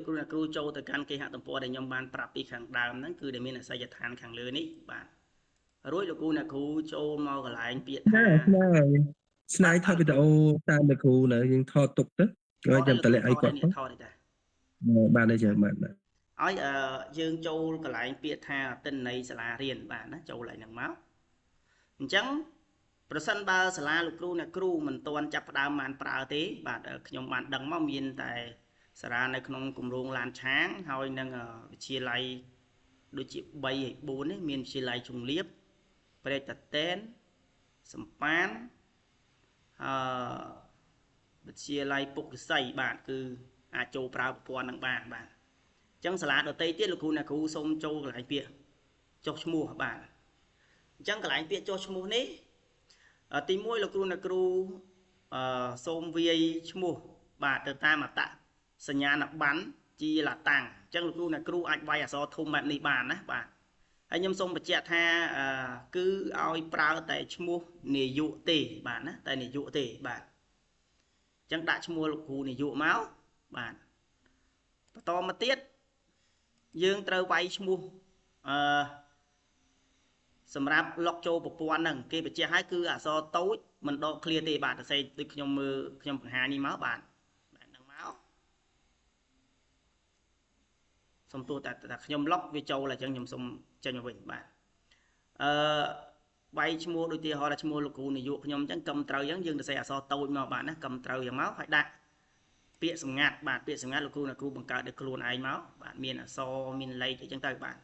លោកគ្រូអ្នកគ្រូចូលទៅកាន់គេហទំព័រដែលខ្ញុំបានប្រាប់ពីខាងដើមហ្នឹងគឺដែលមានអាសយដ្ឋានខាងលើនេះបាទរួចលោកគ្រូអ្នកគ្រូចូលមកកន្លែងពាក្យថា ស្នាយស្នាយថតវីដេអូតាមលោកគ្រូនៅយើងថតទុកទៅហើយចាំតម្លាក់ឲ្យគាត់ ថតទេតា បាទទេចឹងបាទបាទ ឲ្យយើងចូលកន្លែងពាក្យថាទិន្នន័យសាលារៀនបាទណាចូលកន្លែងហ្នឹងមកអញ្ចឹងប្រសិនបើសាលាលោកគ្រូអ្នកគ្រូមិនទាន់ចាប់ផ្ដើមបានប្រើទេបាទខ្ញុំបានដឹងមកមានតែសាលានៅក្នុងគម្រោងឡានឆាងហើយនឹងវិទ្យាល័យដូចជា3ហើយ4នេះមានវិទ្យាល័យជំលៀបព្រែកតាតែនសំប៉ានអឺវិទ្យាល័យពុករិស័យបាទគឺអាចចូលប្រើប្រព័ន្ធនឹងបានបាទអញ្ចឹងសាលាដទៃទៀតលោកគ្រូអ្នកគ្រូសូមចូលកន្លែងពាក្យចុះឈ្មោះបាទអញ្ចឹងកន្លែងពាក្យចុះឈ្មោះនេះទី1លោកគ្រូអ្នកគ្រូសូមវាយឈ្មោះបាទទៅតាមអត្តសញ្ញាណប័ណ្ណជាឡាតាំងអញ្ចឹងលោកគ្រូអ្នកគ្រូអាចវាយអក្សរធំបែបនេះបានណាបាទហើយខ្ញុំសូមបញ្ជាក់ថាគឺឲ្យប្រើតែឈ្មោះនាយកទេបាទណាតែនាយកទេបាទអញ្ចឹងដាក់ឈ្មោះលោកគ្រូនាយកមកបាទបន្តមកទៀតយើងត្រូវវាយឈ្មោះអឺសម្រាប់លុកចូលប្រព័ន្ធហ្នឹងគេបញ្ជាក់ឲ្យគឺអក្សរតូចមិនដកឃ្លាទេបាទសរសេរដូចខ្ញុំមើលខ្ញុំបង្ហាញនេះមកបាទបាទហ្នឹងមកសុំទោសតែខ្ញុំលុកវាចូលអញ្ចឹងខ្ញុំសុំចេញមកវិញបាទអឺវាយឈ្មោះដូចទីហោថាឈ្មោះលោកគ្រូនាយកខ្ញុំអញ្ចឹងកឹមត្រូវអញ្ចឹងយើងសរសេរអក្សរតូចមកបាទណាកឹមត្រូវអញ្ចឹងមកហើយដាក់ពាក្យសម្ងាត់បាទពាក្យសម្ងាត់លោកគ្រូអ្នកគ្រូបង្កើតដោយខ្លួនឯងមកបាទមានអក្សរមានលេខអីចឹងទៅបាទ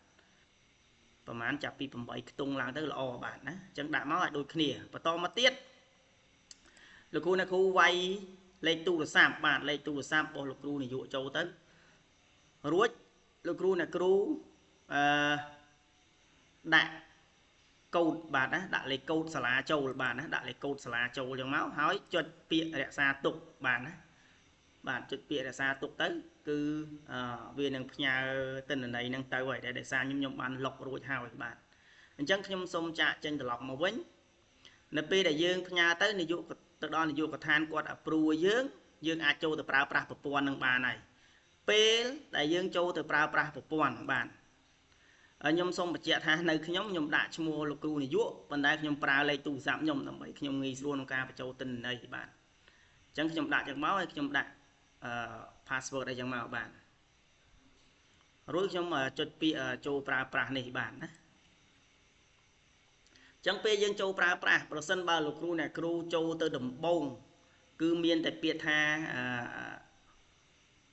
ប្រហែលចាប់ពី8ខ្ទង់ឡើងទៅល្អបាទណាអញ្ចឹងដាក់មកឲ្យដូចគ្នាបន្តមកទៀតលោកគ្រូអ្នកគ្រូវាយលេខទូរស័ព្ទបាទលេខទូរស័ព្ទរបស់លោកគ្រូនាយកចូលទៅរួចលោកគ្រូអ្នកគ្រូអឺដាក់កូដបាទណាដាក់លេខកូដសាលាចូលបាទណាដាក់លេខកូដសាលាចូលចឹងមកហើយចុចពាក្យរក្សាទុកបាទណាបាទចុចពាក្យរក្សាទុកទៅគឺវានឹងផ្ញើទិន្នន័យហ្នឹងទៅហើយដែលដោយសារខ្ញុំបានលុករួចហើយបាទអញ្ចឹងខ្ញុំសូមចាកចេញត្រឡប់មកវិញនៅពេលដែលយើងផ្ញើទៅនាយកទៅដល់នាយកដ្ឋានគាត់ approve យើងអាចចូលទៅប្រើប្រាស់ប្រព័ន្ធនឹងបានហើយពេលដែលយើងចូលទៅប្រើប្រាស់ប្រព័ន្ធបាទខ្ញុំសូមបញ្ជាក់ថានៅខ្ញុំដាក់ឈ្មោះលោកគ្រូនាយកប៉ុន្តែខ្ញុំប្រើលេខទូរស័ព្ទខ្ញុំដើម្បីខ្ញុំងាយស្រួលក្នុងការបញ្ចូលទិន្នន័យបាទអញ្ចឹងខ្ញុំដាក់ចឹងមកហើយខ្ញុំដាក់password អីចឹងមកបាទរួចខ្ញុំចុចពាក្យចូលប្រើប្រាស់នេះបាទណាអញ្ចឹងពេលយើងចូលប្រើប្រាស់ប្រសិនបើលោកគ្រូអ្នកគ្រូចូលទៅដំបូងគឺមានតែពាក្យថា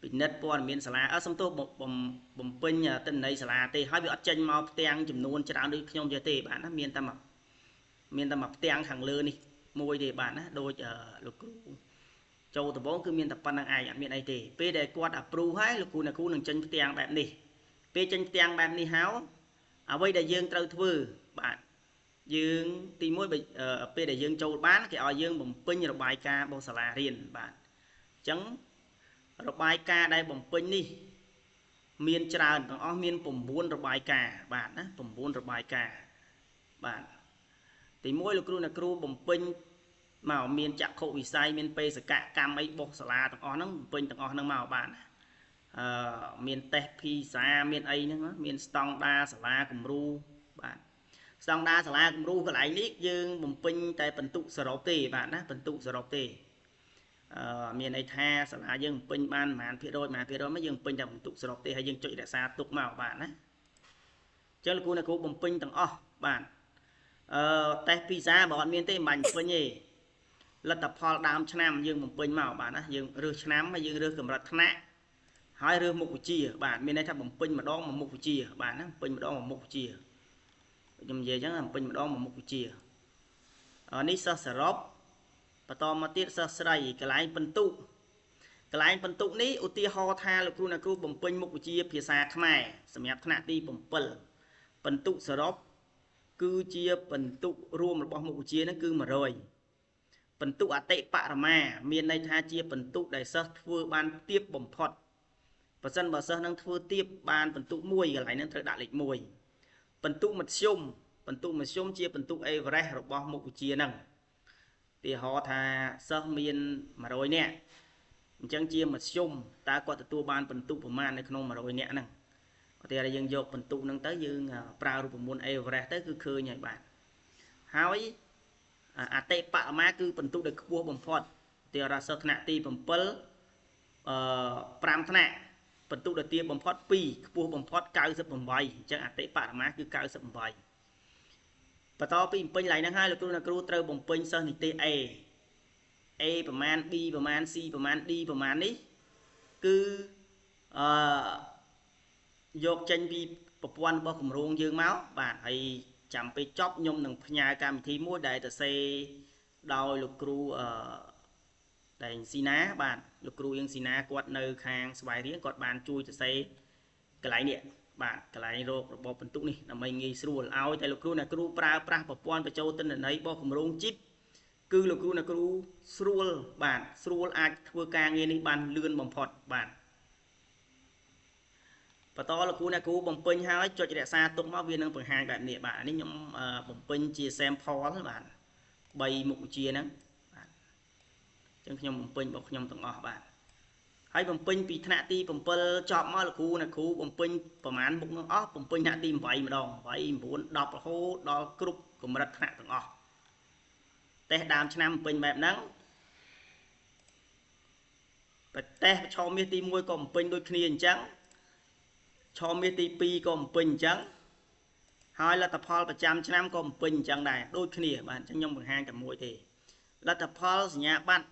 ពិនិត្យព័ត៌មានសាលាសំទោសបំពេញទិន្នន័យសាលាទេហើយវាអត់ចេញមកផ្ទាំងចំនួនច្រើនដូចខ្ញុំទេបាទណាមានតែមួយផ្ទាំងខាងលើនេះមួយទេបាទណាដូចលោកគ្រូចូលដំបូងគឺមានតែប៉ុណ្្នឹងឯងអត់មានអីទេពេលដែលគាត់ approve ហើយលោកគ្រូអ្នកគ្រូនឹងចេញផ្ទាំងបែបនេះពេលចេញផ្ទាំងបែបនេះហើយអ្វីដែលយើងត្រូវធ្វើបាទយើងទី1ពេលដែលយើងចូលបានគេឲ្យយើងបំពេញរបាយការណ៍របស់សាលារៀនបាទអញ្ចឹងរបាយការណ៍ដែលបំពេញនេះមានច្រើនទាំងអស់មាន9របាយការណ៍បាទណា9របាយការណ៍បាទទី1លោកគ្រូអ្នកគ្រូបំពេញមកមានចក្ខុវិស័យមានបេសកកម្មអីបោះសាលាទាំងអស់ហ្នឹងបំពេញទាំងអស់ហ្នឹងមកបាទមានតេស្តភីសាមានអីហ្នឹងមានស្តង់ដាសាលាគំរូបាទស្តង់ដាសាលាគំរូកន្លែងនេះយើងបំពេញតែបន្ទុកសរុបទេបាទណាបន្ទុកសរុបទេមានន័យថាសាលាយើងបំពេញបានប្រហែលភាគរយប្រហែលភាគរយមកយើងបំពេញតែបន្ទុកសរុបទេហើយយើងចុចរក្សាទុកមកបាទណាអញ្ចឹងលោកគ្រូអ្នកគ្រូបំពេញទាំងអស់បាទតេស្តភីសាបើអត់មានទេមិនបាញ់បំពេញទេលទ្ធផលដើមឆ្នាំយើងបំពេញមកបាទណាយើងរើសឆ្នាំហើយយើងរើសកម្រិតថ្នាក់ហើយរើសមុខវិជ្ជាបាទមានន័យថាបំពេញម្ដងមួយមុខវិជ្ជាបាទណាបំពេញម្ដងមួយមុខវិជ្ជាខ្ញុំនិយាយអញ្ចឹងបំពេញម្ដងមួយមុខវិជ្ជានេះសិស្សសរុបបន្តមកទៀតសិស្សស្រីកន្លែងបន្ទុកកន្លែងបន្ទុកនេះឧទាហរណ៍ថាលោកគ្រូអ្នកគ្រូបំពេញមុខវិជ្ជាភាសាខ្មែរសម្រាប់ថ្នាក់ទី7បន្ទុកសរុបគឺជាបន្ទុករួមរបស់មុខវិជ្ជាហ្នឹងគឺ100បន្ទុកអតិបរមាមានន័យថាជាបន្ទុកដែលសិស្សធ្វើបានទាបបំផុតប្រសិនបើសិស្សនឹងធ្វើទាបបានបន្ទុក1កន្លែងហ្នឹងត្រូវដាក់លេខ1បន្ទុកមធ្យមបន្ទុកមធ្យមជាបន្ទុកអេវរ៉េសរបស់មុខវិជ្ជាហ្នឹង ទីហោថាសិស្សមាន100នាក់ អញ្ចឹងជាមធ្យមតើគាត់ទទួលបានពិន្ទុប្រមាណនៅក្នុង100នាក់ហ្នឹងឧទាហរណ៍យើងយកពិន្ទុហ្នឹងទៅយើងប្រើរូបមន្ត average ទៅគឺឃើញហើយបាទហើយអតិបរមាគឺពិន្ទុដែលខ្ពស់បំផុតឧទាហរណ៍សិស្សថ្នាក់ទី7 5ថ្នាក់ពិន្ទុដែលទាបបំផុត2ខ្ពស់បំផុត98អញ្ចឹងអតិបរមាគឺ98បន្តពីបំពេញឡើងហ្នឹងហើយលោកគ្រូអ្នកគ្រូត្រូវបំពេញសិស្សនិទេស A A ប្រមាណ B ប្រមាណ C ប្រមាណ D ប្រមាណនេះគឺអឺយកចេញពីប្រព័ន្ធរបស់គម្រោងយើងមកបាទហើយចាំពេលចប់ខ្ញុំនឹងផ្ញើកម្មវិធីមួយដែលសរសេរដោយលោកគ្រូអឺដែលស៊ីណាបាទលោកគ្រូអៀងស៊ីណាគាត់នៅខាងស្វាយរៀងគាត់បានជួយសរសេរកន្លែងនេះបាទកន្លែងរករបបបន្ទុកនេះដើម្បីងាយស្រួលឲ្យតែលោកគ្រូអ្នកគ្រូប្រើប្រាស់ប្រព័ន្ធបញ្ចូលទិន្នន័យរបស់គម្រោងជីបគឺលោកគ្រូអ្នកគ្រូស្រួលបាទស្រួលអាចធ្វើការងារនេះបានលឿនបំផុតបាទបន្តលោកគ្រូអ្នកគ្រូបំពេញហើយចុចរក្សាទុកមកវានឹងបង្ហាញបែបនេះបាទនេះខ្ញុំបំពេញជា sample បាទ3មុខវិជ្ជាហ្នឹងបាទអញ្ចឹងខ្ញុំបំពេញរបស់ខ្ញុំទាំងអស់បាទហើយបំពេញពីថ្នាក់ទី7ចប់មកលោកគ្រូអ្នកគ្រូបំពេញប្រហែលមុខនឹងអស់បំពេញថ្នាក់ទី8ម្ដង8 9 10រហូតដល់គ្រប់កម្រិតថ្នាក់ទាំងអស់តេស្តដើមឆ្នាំបំពេញបែបហ្នឹងប្រទេសឆមាសទី1ក៏បំពេញដូចគ្នាអញ្ចឹងឆមាសទី2ក៏បំពេញអញ្ចឹងហើយលទ្ធផលប្រចាំឆ្នាំក៏បំពេញអញ្ចឹងដែរដូចគ្នាបាទអញ្ចឹងខ្ញុំបង្ហាញតែមួយទេលទ្ធផលសញ្ញាបត្រ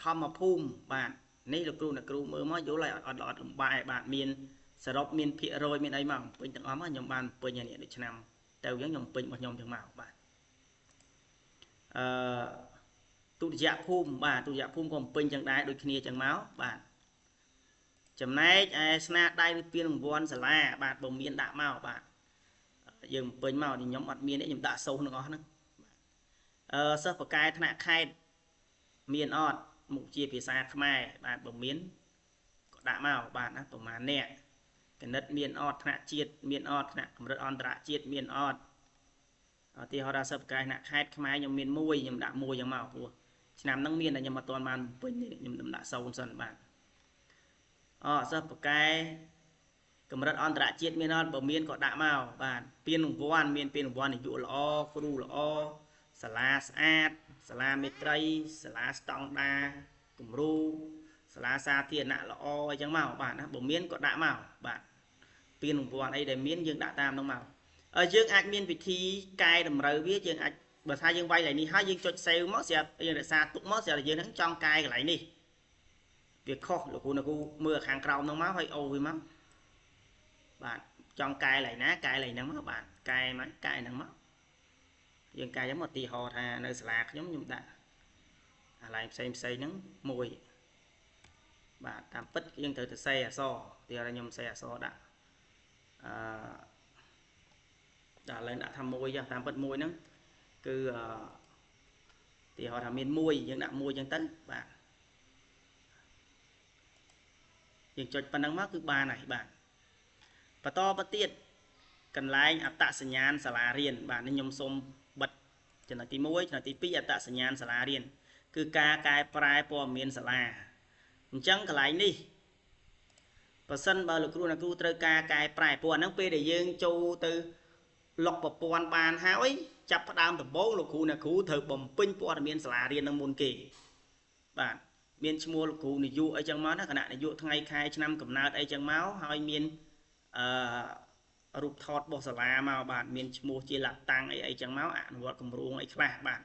ធម្មភូមិបាទនេះលោកគ្រូអ្នកគ្រូមើលមកយល់ហើយអត់លំបាកឯបាទមានសរុបមានភាគរយមានអីមកបំពេញទាំងអស់មកខ្ញុំបានបំពេញហើយនេះដូចឆ្នាំទៅអញ្ចឹងខ្ញុំបំពេញរបស់ខ្ញុំទាំងមកបាទអឺទុតិយភូមិបាទទុតិយភូមិក៏បំពេញចឹងដែរដូចគ្នាចឹងមកបាទចំណែកឯស្នាដៃឬពានរង្វាន់សាលាបាទបើមានដាក់មកបាទយើងបំពេញមកខ្ញុំអត់មានទេខ្ញុំដាក់សូសទាំងអស់ហ្នឹងបាទសិស្សបកែថ្នាក់ខេត្តមានអត់មុខជាភាសាខ្មែរបាទបើមានក៏ដាក់មកបាទណាប្រហែលអ្នកគណិតមានអត់ថ្នាក់ជាតិមានអត់ថ្នាក់កម្រិតអន្តរជាតិមានអត់ឧទាហរណ៍ថាសិស្សបកែថ្នាក់ខេត្តខ្មែរខ្ញុំមានមួយខ្ញុំដាក់មួយយ៉ាងមកព្រោះឆ្នាំហ្នឹងមានតែខ្ញុំអត់ទាន់បានបំពេញទេខ្ញុំដាក់0សិនបាទអសិស្សបកែកម្រិតអន្តរជាតិមានអត់បើមានក៏ដាក់មកបាទពានរង្វាន់មានពានរង្វាន់នាយកល្អគ្រូល្អសាលាស្អាតសាលាមេត្រីសាលាស្តង់ដាគំរូសាលាសាធារណៈល្អអញ្ចឹងមកបាទណាបើមានក៏ដាក់មកបាទពានរង្វាន់អីដែលមានយើងដាក់តាមនោះមកយើងអាចមានវិធីកែតម្រូវវាយើងអាចបើថាយើងវាយកន្លែងនេះហើយយើងចុច save មកស្រាប់យើងរក្សាទុកមកស្រាប់តែយើងហ្នឹងចង់កែកន្លែងនេះវាខុសលោកគ្រូអ្នកគ្រូមើលខាងក្រោមហ្នឹងមកហើយអូវាមកបាទចង់កែកន្លែងណាកែកន្លែងហ្នឹងមកបាទកែមកកែហ្នឹងមកយើងកែហ្នឹងមកឧទាហរណ៍ថានៅសាលាខ្ញុំខ្ញុំដាក់កន្លែងផ្សេងផ្សេងហ្នឹងមួយបាទតាមពិតយើងត្រូវទៅសេអក្សរឧទាហរណ៍ខ្ញុំសេអក្សរដាក់អឺដាក់ឡើងដាក់ថាមួយចុះតាមពិតមួយហ្នឹងគឺឧទាហរណ៍ថាមានមួយយើងដាក់មួយអញ្ចឹងទៅបាទយើងចុចប៉ុណ្ណឹងមកគឺបានហើយបាទបន្តទៅទៀតកន្លែងអត្តសញ្ញាណសាលារៀនបាទនេះខ្ញុំសូមបិទចំណុចទី1ចំណុចទី2អត្តសញ្ញាណសាលារៀនគឺការកែប្រែព័ត៌មានសាលាអញ្ចឹងកន្លែងនេះបើសិនបើលោកគ្រូអ្នកគ្រូត្រូវការកែប្រែព្រោះអាហ្នឹងពេលដែលយើងចូលទៅលុកប្រព័ន្ធបានហើយចាប់ផ្ដើមដំបូងលោកគ្រូអ្នកគ្រូត្រូវបំពេញព័ត៌មានសាលារៀននឹងមុនគេបាទមានឈ្មោះលោកគ្រូនាយកអីចឹងមកណាគណៈនាយកថ្ងៃខែឆ្នាំកំណើតអីចឹងមកហើយមានអឺរូបថតរបស់សាលាមកបាទមានឈ្មោះជាលាតាំងអីអីចឹងមកអនុវត្តគម្រោងអីខ្លះបាទ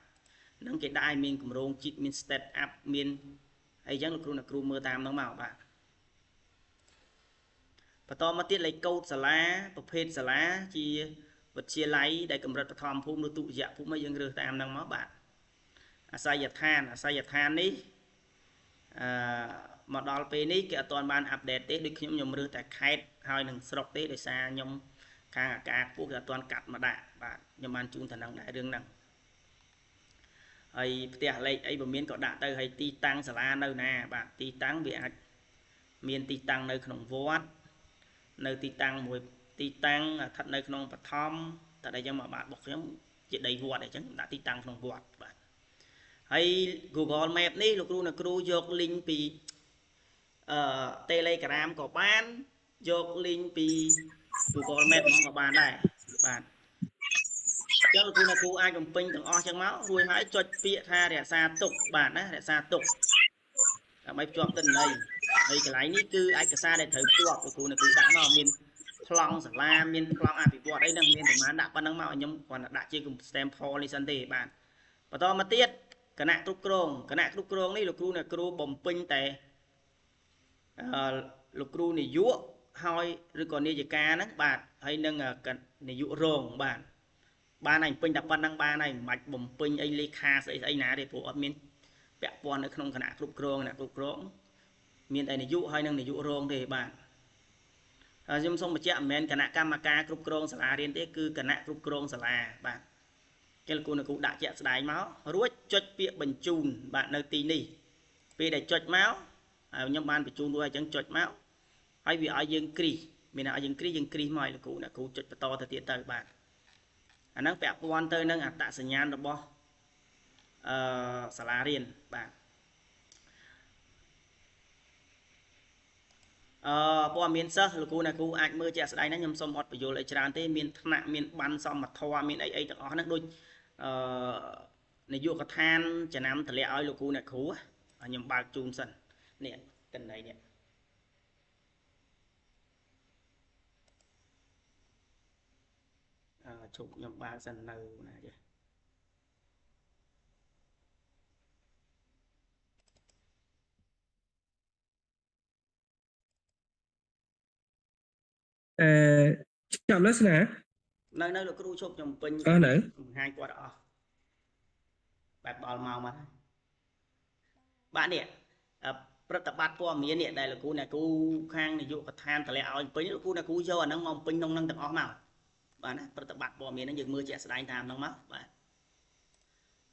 ហ្នឹងគេដាក់ឲ្យមានគម្រោងជាតិមាន step up មានអីចឹងលោកគ្រូអ្នកគ្រូមើលតាមហ្នឹងមកបាទបន្តមកទៀតលេខកូដសាលាប្រភេទសាលាជាវិទ្យាល័យដែលកម្រិតបឋមភូមិឬទុតិយភូមិយើងរើសតាមហ្នឹងមកបាទអាសយដ្ឋានអាសយដ្ឋាននេះអឺមកដល់ពេលនេះគេអត់ទាន់បានអាប់ដេតទេដូចខ្ញុំរើសតែខេត្តហើយនឹងស្រុកទេដោយសារខ្ញុំខាងអាការខ្ពស់គេអត់ទាន់កាត់មកដាក់បាទខ្ញុំបានជូនតំណែងដែររឿងហ្នឹងហើយផ្ទះលេខអីបើមានក៏ដាក់ទៅហើយទីតាំងសាលានៅណាបាទទីតាំងវាអាចមានទីតាំងនៅក្នុងវត្តនៅទីតាំងមួយទីតាំងស្ថិតនៅក្នុងបឋមតែអីចឹងមកបាទរបស់ខ្ញុំជាដីវត្តអីចឹងដាក់ទីតាំងក្នុងវត្តបាទហើយ Google Map នេះលោកគ្រូអ្នកគ្រូយក link ពី អឺ Telegram ក៏បានយក link ពី Google Map ហ្មងក៏បានដែរបាទចឹងលោកគ្រូអ្នកគ្រូអាចបំពេញទាំងអស់ចឹងមករួចហើយចុចពាក្យថារក្សាទុកបាទណារក្សាទុកដើម្បីភ្ជាប់ទិន្នន័យហើយកន្លែងនេះគឺឯកសារដែលត្រូវភ្ជាប់លោកគ្រូអ្នកគ្រូដាក់មកមានប្លង់សាលាមានប្លង់អភិវឌ្ឍអីហ្នឹងមានប្រមាណដាក់ប៉ុណ្ណឹងមកខ្ញុំគ្រាន់តែដាក់ជា sample នេះសិនទេបាទបន្តមកទៀតគណៈគ្រប់គ្រងគណៈគ្រប់គ្រងនេះលោកគ្រូអ្នកគ្រូបំពេញតែអឺលោកគ្រូនាយកហើយឬក៏នាយិកាហ្នឹងបាទហើយនឹងនាយករងបាទបានហើយពេញតែប៉ុណ្្នឹងបានហើយមិនបាច់បំពេញអីលេខាស្អីស្អីណាទេព្រោះអត់មានពាក់ព័ន្ធនៅក្នុងគណៈគ្រប់គ្រងគណៈគ្រប់គ្រងមានតែនាយកហើយនិងនាយករងទេបាទហើយខ្ញុំសូមបញ្ជាក់មិនមែនគណៈកម្មការគ្រប់គ្រងសាលារៀនទេគឺគណៈគ្រប់គ្រងសាលាបាទគេលោកគ្រូអ្នកគ្រូដាក់ជាក់ស្ដែងមករួចចុចពាក្យបញ្ជូនបាទនៅទីនេះពេលដែលចុចមកហើយខ្ញុំបានបញ្ជូនរួចអញ្ចឹងចុចមកហើយវាឲ្យយើងគ្រីសមានឲ្យយើងគ្រីសយើងគ្រីសមកឲ្យលោកគ្រូអ្នកគ្រូចុចបន្តទៅទៀតទៅបាទអាហ្នឹងពាក់ព័ន្ធទៅនឹងអត្តសញ្ញាណរបស់អឺសាលារៀនបាទអឺព័ត៌មានសិស្សលោកគ្រូអ្នកគ្រូអាចមើលជាក់ស្ដែងណាខ្ញុំសូមអត់បញ្យល់អីច្រើនទេមានថ្នាក់មានបានសមធម៌មានអីអីទាំងអស់ហ្នឹងដូចអឺនាយកដ្ឋានចំណាំតម្លាក់ឲ្យលោកគ្រូអ្នកគ្រូខ្ញុំបើកជូនសិននេះតន័យនេះអឺជប់ខ្ញុំបើកសិននៅណាចេះ អឺចាំណាស្នានៅលោកគ្រូជប់ខ្ញុំពេញអស់នៅបង្ហាញគាត់អស់បែបដល់មកមកបាទនេះព្រឹត្តិបត្រព័ត៌មាននេះដែលលោកគ្រូអ្នកគ្រូខាងនាយកដ្ឋានតម្លាក់ឲ្យពេញលោកគ្រូអ្នកគ្រូយកអាហ្នឹងមកពេញក្នុងហ្នឹងទាំងអស់មកបាទណាព្រឹត្តិបត្រព័ត៌មានហ្នឹងយើងមើលជាក់ស្ដែងតាមហ្នឹងមកបាទ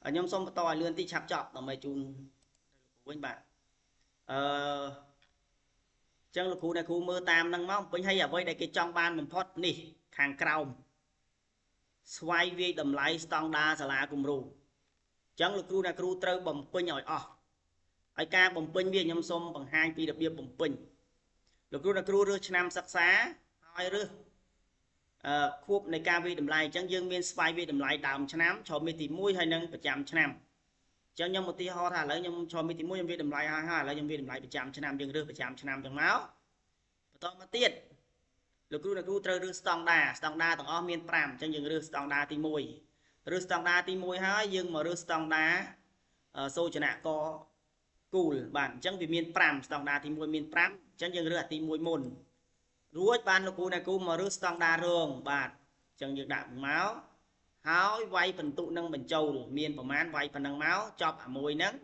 ខ្ញុំសូមបន្តឲ្យលឿនតិចឆាប់ចប់ដើម្បីជូនលោកគ្រូវិញបាទអឺចឹងលោកគ្រូអ្នកគ្រូមើលតាមហ្នឹងមកពេញហើយអ្វីដែលគេចង់បានបំផុតនេះខាងក្រោមស្វ័យវាយតម្លៃស្តង់ដារសាលាគំរូចឹងលោកគ្រូអ្នកគ្រូត្រូវបំពេញឲ្យអស់ហើយការបំពេញវាខ្ញុំសូមបង្ហាញពីរបៀបបំពេញលោកគ្រូអ្នកគ្រូរើសឆ្នាំសិក្សាហើយរើសអឺខួបនៃការវាយតម្លៃអញ្ចឹងយើងមានស្វ័យវាយតម្លៃដើមឆ្នាំឆមាសទី1ហើយនិងប្រចាំឆ្នាំអញ្ចឹងខ្ញុំឧទាហរណ៍ថាឥឡូវខ្ញុំឆមាសទី1ខ្ញុំវាយតម្លៃហើយហើយឥឡូវខ្ញុំវាយតម្លៃប្រចាំឆ្នាំយើងរើសប្រចាំឆ្នាំអញ្ចឹងមកបន្តមកទៀតលោកគ្រូអ្នកគ្រូត្រូវរើសស្តង់ដារស្តង់ដារទាំងអស់មាន5អញ្ចឹងយើងរើសស្តង់ដារទី1រើសស្តង់ដារទី1ហើយយើងមករើសស្តង់ដារសូចនាករគូលបាទអញ្ចឹងវាមាន5ស្តង់ដារទី1មាន5អញ្ចឹងយើងរើសអាទី1មុនរួចបានលោកគ្រូអ្នកគ្រូមករើសស្តង់ដាររងបាទអញ្ចឹងយើងដាក់មកហើយវាយបន្ទុកនឹងបញ្ចូលមានប្រមាណវាយប៉ុណ្ណឹងមកចប់អាមួយហ្នឹង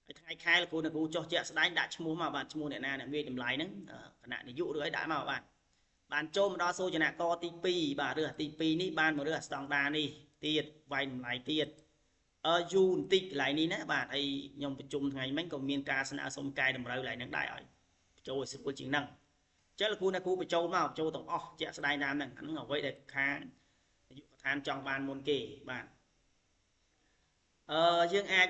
ហើយថ្ងៃខែលោកគ្រូអ្នកគ្រូចុះជាក់ស្ដែងដាក់ឈ្មោះមកបាទឈ្មោះអ្នកណាអ្នកវាយតម្លៃហ្នឹងគណៈនាយកឬអីដាក់មកបាទបានចូលមកដល់សូចនាករទី2បាទរើសអាទី2នេះបានមករើសអាស្តង់ដារនេះទៀតវាយតម្លៃទៀតអឺយូរបន្តិចកន្លែងនេះណាបាទហើយខ្ញុំប្រជុំថ្ងៃមិញក៏មានការស្នើសុំកែតម្រូវកន្លែងហ្នឹងដែរឲ្យបញ្ចូលឲ្យស្រួលជាងហ្នឹងចឹងលោកគ្រូអ្នកគ្រូបញ្ចូលមកបញ្ចូលទាំងអស់ជាក់ស្ដែងតាមហ្នឹងអាហ្នឹងអ្វីដែលខាងនាយកដ្ឋានចង់បានមុនគេបាទអឺយើងអាច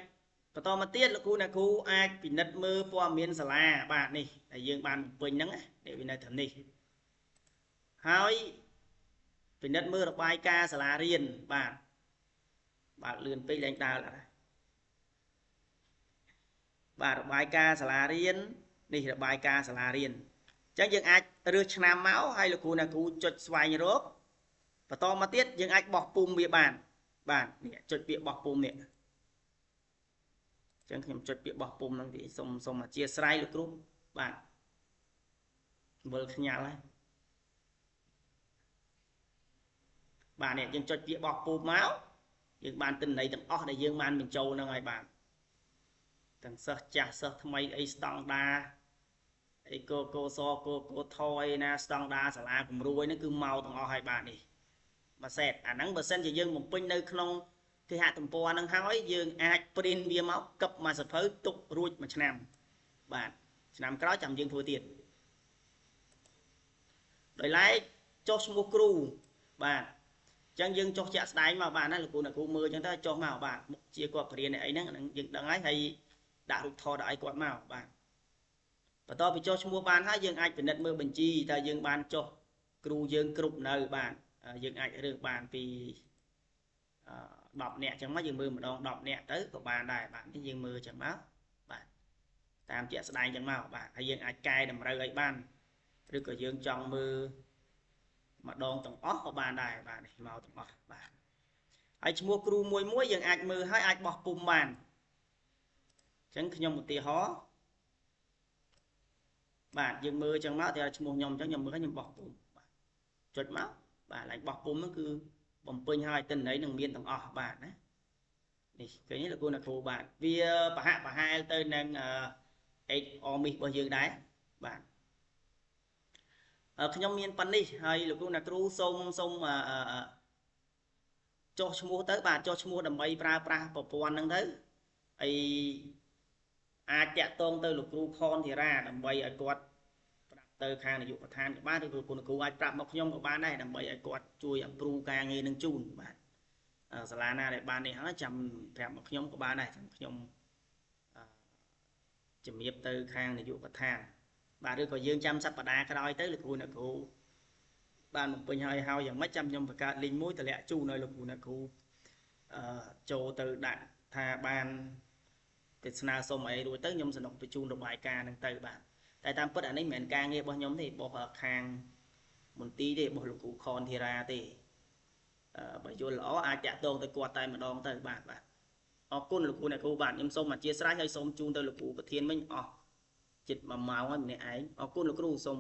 បន្តមកទៀតលោកគ្រូអ្នកគ្រូអាចពិនិត្យមើលព័ត៌មានសាលាបាទនេះដែលយើងបានបំពេញហ្នឹងនេះវានៅត្រឹមនេះហើយពិនិត្យមើលរបាយការណ៍សាលារៀនបាទបើកលឿនពេកលែងដើរអត់ហើយបាទរបាយការណ៍សាលារៀននេះរបាយការណ៍សាលារៀនអញ្ចឹងយើងអាចរើសឆ្នាំមកហើយលោកគ្រូអ្នកគ្រូចុចស្វែងរកបន្តមកទៀតយើងអាចបោះពុំវាបានបាទនេះចុចពាក្យបោះពុំនេះអញ្ចឹងខ្ញុំចុចពាក្យបោះពុំហ្នឹងទីសូមអធិស្ឋានលោកគ្រូបាទវិលខ្ញាល់ហើយបាទនេះយើងចុចពាក្យបោះពុំមកយើងបានទិន្នន័យទាំងអស់ដែលយើងបានបញ្ចូលហ្នឹងហើយបាទទាំងសិស្សចាស់សិស្សថ្មីអីស្តង់ដាអីកកសកកថយណាស្តង់ដាសាលាគំរូហ្នឹងគឺមកទាំងអស់ហើយបាទនេះមួយសេតអាហ្នឹងបើសិនជាយើងបំពេញនៅក្នុងគេហទំព័រហ្នឹងហើយយើងអាច print វាមកកឹបមួយសភៅទុករួចមួយឆ្នាំបាទឆ្នាំក្រោយចាំយើងធ្វើទៀតដោយឡែកចុះឈ្មោះគ្រូបាទអញ្ចឹងយើងចុះជាក់ស្ដែងមកបាទណាលោកគ្រូអ្នកគ្រូមើលអញ្ចឹងទៅចុះមកបាទមុខជាគាត់បរៀនអីហ្នឹងអាហ្នឹងយើងដឹងហើយហើយដាក់រូបថតឲ្យគាត់មកបាទ បន្ទាប់ពីចុះឈ្មោះបានហើយ យើងអាចពិនិត្យមើលបញ្ជី តើយើងបានចុះគ្រូយើងគ្រប់នៅ បាទ យើងអាចរើសបានពី 10 នាក់ចឹងមក យើងមើលម្ដង 10 នាក់ទៅក៏បានដែរ បាទ នេះយើងមើលចឹងមក បាទ តាមជាក់ស្ដែងចឹងមក បាទ ហើយយើងអាចកែតម្រូវឲ្យបាន ឬក៏យើងចង់មើលម្ដងទាំងអស់ក៏បានដែរ បាទ នេះមកទាំងអស់ បាទ ហើយឈ្មោះគ្រូមួយមួយយើងអាចមើល ហើយអាចបោះពុំបាន។ អញ្ចឹងខ្ញុំឧទាហរណ៍ បាទ យើងមើលចឹងមក តែឈ្មោះខ្ញុំអញ្ចឹង ខ្ញុំមើល ខ្ញុំបោះពុំ បាទ ចុចមក បាទ ឡើងបោះពុំហ្នឹងគឺបំពេញឲ្យទិន្នន័យនឹងមានទាំងអស់ បាទណា នេះឃើញទេលោកគ្រូអ្នកគ្រូ? បាទ វាប្រហាក់ប្រហែលទៅនឹង H OMIS របស់យើងដែរ បាទ ខ្ញុំមានប៉ុណ្នេះហើយ លោកគ្រូអ្នកគ្រូសូមចុះឈ្មោះទៅ បាទ ចុះឈ្មោះដើម្បីប្រើប្រាស់ប្រព័ន្ធហ្នឹងទៅ ហើយអាចតាក់ទងទៅលោកគ្រូខនធីរ៉ា ដើម្បីឲ្យគាត់ប្រាប់ទៅខាងនាយកប្រធានក៏បាន ឬលោកគ្រូអាចប្រាប់មកខ្ញុំក៏បានដែរ ដើម្បីឲ្យគាត់ជួយ approve ការងារនឹងជូន បាទ សាលាណាដែលបាននេះហើយ ចាំប្រាប់មកខ្ញុំក៏បានដែរ ចាំខ្ញុំជំរាបទៅខាងនាយកប្រធាន បាទ ឬក៏យើងចាំសប្តាហ៍ក្រោយទៅ លោកគ្រូអ្នកគ្រូបានបំពេញហើយ ហើយយ៉ាងម៉េចចាំខ្ញុំបង្កើត link មួយតម្លាក់ជូនឲ្យលោកគ្រូអ្នកគ្រូអឺចូលទៅដាក់ថាបានទៅស្នើសុំអីរួចទៅ ខ្ញុំសំណុកបញ្ជូនរបាយការណ៍នឹងទៅ បាទ តែតាមពិតអានេះមិនមែនការងាររបស់ខ្ញុំទេ របស់ខាងមន្ទីរទេ របស់លោកគ្រូខនធីរ៉ាទេ បើយល់ល្អអាចតាក់ទងទៅគាត់តែម្ដងទៅ បាទ បាទ អរគុណលោកគ្រូអ្នកគ្រូ បាទ ខ្ញុំសូមអធិស្ឋាន ហើយសូមជូនទៅលោកគ្រូប្រធានវិញ អស់ជិត 1 ម៉ោងហើយម្នាក់ឯង។ អរគុណលោកគ្រូ សូម